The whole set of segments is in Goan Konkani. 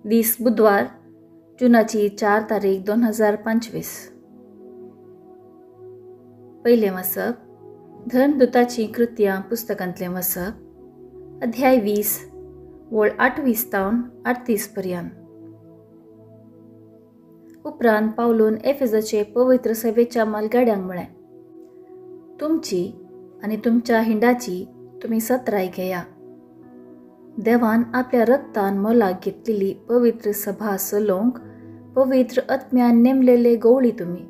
दीस बुधवार जुनाची 4 तारीख 2025. पयलें वाचप धर्मदूताची कृत्यां पुस्तकांतलें वाचप, अध्याय 20 वळ 28 तावन 38 पर्यंत. उपरांत पावलून एफेजाचे पवित्र सभेच्या मालगाड्यांक म्हळें, तुमची आनी तुमच्या हिंडाची तुमी सत्राय घेया. देवान आपल्या रक्तान मोलाक घेतलेली पवित्र सभा चलोवंक पवित्र आत्म्यान नेमलेले गवळी तुमी.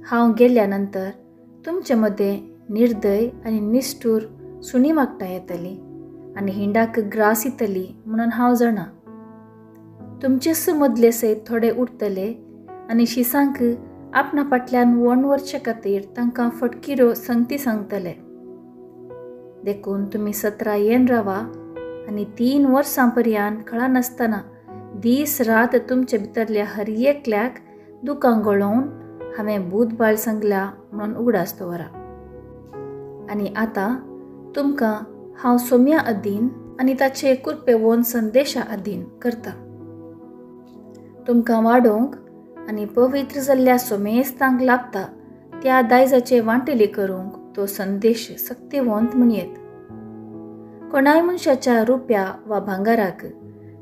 हांव गेल्या नंतर तुमचे मदें निर्दय आनी निश्ठूर सुणी मागटां येतली आनी हिंडाक ग्रास येतली म्हणून हांव जाणा. तुमचेच मदले सयत थोडे उरतले आनी शिसांक आपणा फाटल्यान वण वरचे खातीर तांकां फटकिरो संगती सांगतले. देखून तुमी 17 येन रावा आनी 3 वर्सां पर्यंत कळनासतना दीस रात तुमचे भितरल्या हर एकल्याक दुकां गळोवन हांवें भूतबाळ सांगला म्हणून उगडास दवरा. आनी आतां तुमकां हांव सोम्या अधीन आनी ताचे कुरपेवोन संदेशा अधीन करता. तुमकां वाडोवंक आनी पवित्र जाल्ल्या सोमेस्तांक लाभता त्या दायजाचे वांटेली करूंक तो संदेश सक्तिवंत म्हणयेत. कोणाय मनशाच्या रुप्या वा भांगाराक,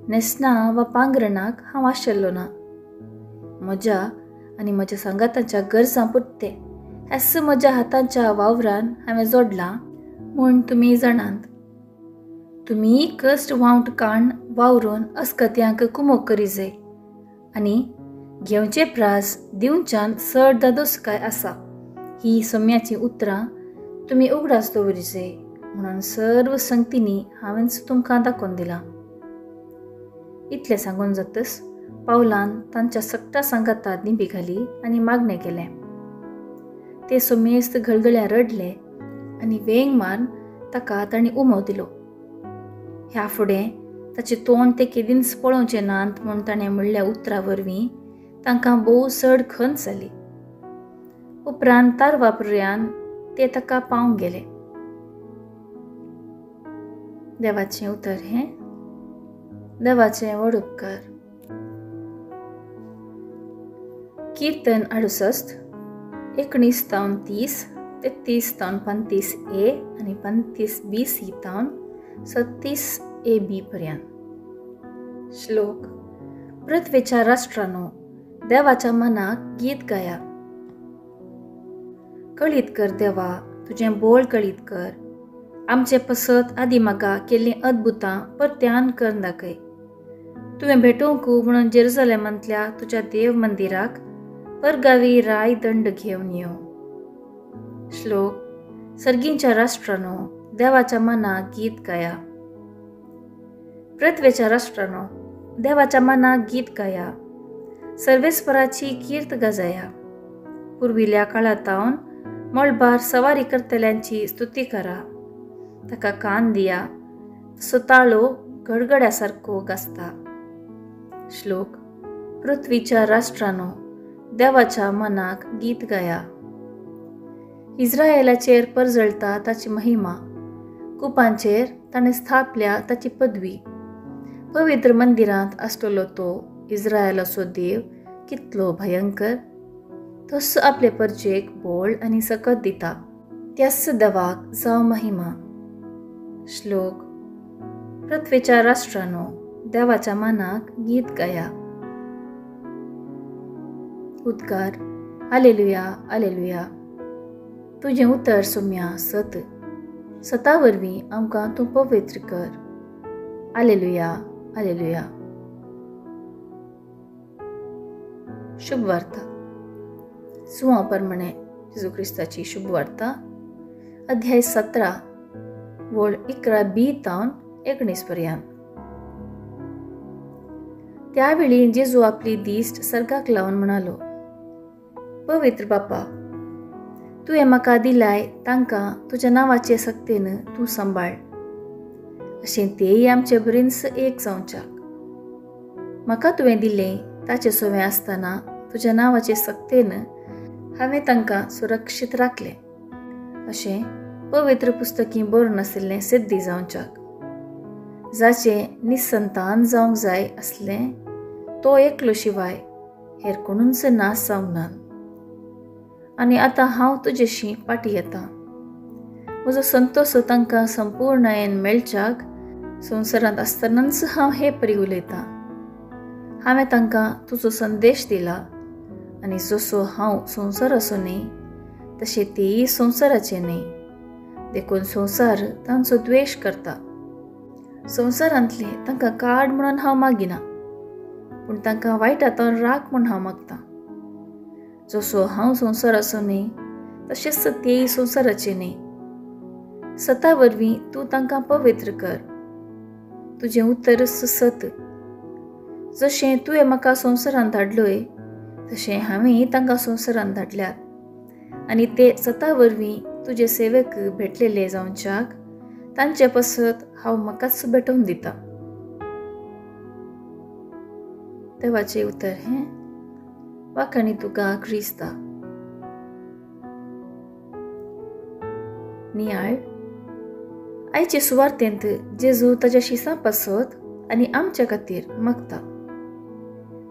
न्हेसणां वा पांगरणाक हांव आशिल्लो ना. म्हज्या आनी म्हज्या सांगातांच्या गरजां पुरते हेच म्हज्या हातांच्या वावरान हांवें जोडलां म्हूण तुमी जाणात. तुमी कश्ट वांवट काण वावरून अस्कत्यांक कुमोक करी जाय आनी घेवचे प्रास दिवच्यान चड दादोसकाय आसा ही सोम्याचीं उतरां तुमी उगडास दवरी जाय म्हणून सर्व संगतींनी हांवेंच तुमकां दाखोवन दिलां. इतलें सांगून जातच पावलान तांच्या सगटा सांगाता दिंबी घाली आनी मागणें केलें. ते सोमेस्त घळगळ्या रडले आनी वेंग मारून ताका तांणी उमो दिलो. ह्या फुडें ताचें तोंड ते केदींच पळोवचें नात म्हूण ताणें म्हणल्या उतरां वरवीं तांकां भोव चड खंत जाली. उपरांत तारवा पर्यान ते ताका पावंक गेले. देवाचें उतर हें देवाचें व्हड उपकार. कीर्तन 68 19 तावन 30 33 तावन 35 ए आनी 35 बी सी तावन 36 ए बी पर्यंत. श्लोक. पृथ्वेच्या राष्ट्रानो देवाच्या मनाक गीत गाया. कळीत कर देवा, तुजें बोळ कळीत कर. आमचे पसत आदी म्हाका केल्लीं अद्भुतां परत्यान कर दाखय. तुवें भेटोवंक म्हणून जेरुजलेमांतल्या तुज्या देव मंदिराक परगावी राय दंड घेवन येव. श्लोक. सर्गींच्या राष्ट्रानो देवाच्या मनाक गीत गाया. पृथ्वेच्या राष्ट्रानो देवाच्या मनाक गीत गाया. सर्वेस्पराची कीर्त गाजया. पुर्विल्ल्या काळातावन मळबार सवारी करतल्यांची स्तुती करा. ताका कान दिया, तसो ताळो गडगड्या सारको गाजता. श्लोक. पृथ्वीच्या राष्ट्रानो देवाच्या मनाक गीत गाया. इस्रायलाचेर परजळता ताची महिमा, कुपांचेर ताणें स्थापल्या ताची पदवी. पवित्र मंदिरांत आसतलो तो इस्रायलाचो देव कितलो भयंकर. तस आपले परजेक बोळ आनी सकत दिता, त्याच देवाक जावं महिमा. श्लोक. पृथ्वेच्या राष्ट्रानो देवाच्या मनाक गीत गाया. उद्गार. आलेलुया आलेलुया. तुजें उतर सोम्या सत, सता वरवीं आमकां तूं पवित्र कर. आलेलुया आलेलुया. शुभ वार्ता. सुवा प्रमाणे जेजू क्रिस्ताची शुभ वार्ता, अध्याय 17 वळ 11 बी तावन 19 पर्यंत. त्यावेळी जेजू आपली दिश्ट सर्गाक लावन म्हणालो, पवित्र बापा, तुवें म्हाका दिलाय तांकां तुज्या नांवाचे सक्तेन तूं सांबाळ, अशें तेय आमचे भरींच एक जावच्याक. म्हाका तुवें दिलें ताचे सोवें आसतना तुज्या नांवाचे सक्तेन हांवें तांकां सुरक्षीत राखलें, अशें पवित्र पुस्तकी बरोवन आशिल्लें सिद्धी जावच्याक. जाचें निसंतान जावंक जाय आसलें तो एकलो शिवाय हेर कोणूच नाश जावंक ना. आनी आतां हांव तुजेशी पाटी येता. म्हजो संतोष तांकां संपूर्णायेन मेळच्याक संवसारांत आसतनाच हांव हे परी उलयतां. हांवें तांकां तुजो संदेश दिला आनी जसो हांव संवसाराचो न्ही तशें तेय संवसाराचे न्ही, देखून संवसार तांचो द्वेश करता. संवसारांतले तांकां काड म्हणून हांव मागिना, पूण तांकां वायटांतल्यान राख म्हूण हांव मागता. जसो हांव संवसाराचो न्ही तशेंच तेय संवसाराचे न्ही. सता वरवीं तूं तांकां पवित्र कर. तुजें उतर सत. जशें तुवें म्हाका संवसारांत धाडलोय तशें हांवें तांकां संवसारांत धाडल्यात आनी ते सता वरवीं तुजे सेवेक भेटलेले जावच्याक तांचे पसत हांव म्हाकाच भेटोवन दिता. देवाचें उतर हें वाखाणी तुका क्रिस्ता. नियाळ आयचे सुवार्तेंत जेजू ताज्या शिसां पासत आनी आमच्या खातीर मागता.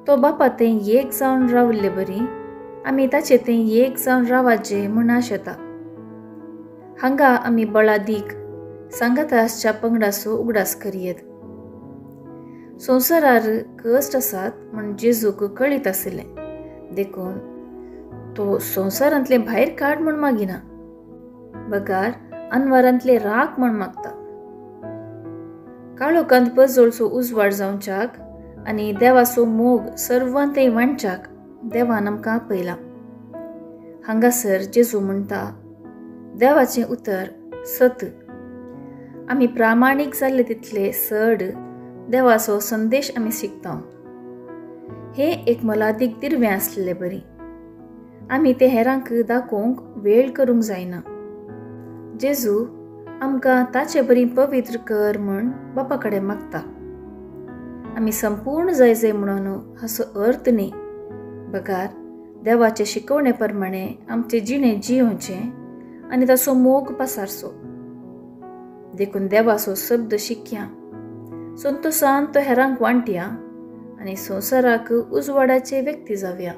तो बापा तें एक जावन राविल्ले बरी आमी ताचे तें एक जावन रावाचें म्हूण आशेता. हांगा आमी बळादीक सांगाता आसच्या पंगडाचो उगडास करयेत. संवसारार कश्ट आसात म्हूण जेजूक कळीत आशिल्लें, देखून तो संवसारांतले भायर काड म्हूण मागिना, बगार अनवारांतले राख म्हूण मागता. काळोखांत पजळचो उजवाड जावच्याक आनी देवाचो मोग सर्वांतय वांटच्याक देवान आमकां आपयला. हांगासर जेजू म्हणटा, देवाचें उतर सत. आमी प्रामाणीक जाल्ले तितले चड देवाचो संदेश आमी शिकता. हे एक मोलादीक दिर्वें आसलेले बरी आमी ते हेरांक दाखोवंक वेळ करूंक जायना. जेजू आमकां ताचे बरी पवित्र कर म्हूण बापा कडेन मागता. आमी संपूर्ण जाय जाय म्हणून हाचो अर्थ न्ही, बगार देवाचे शिकवणे प्रमाणे आमचे जिणें जियोवचें आनी ताचो मोग पसारचो. देखून देवाचो शब्द शिकया, संतोसान तो हेरांक वांटया आनी संवसाराक उजवाडाचे व्यक्ती जावया.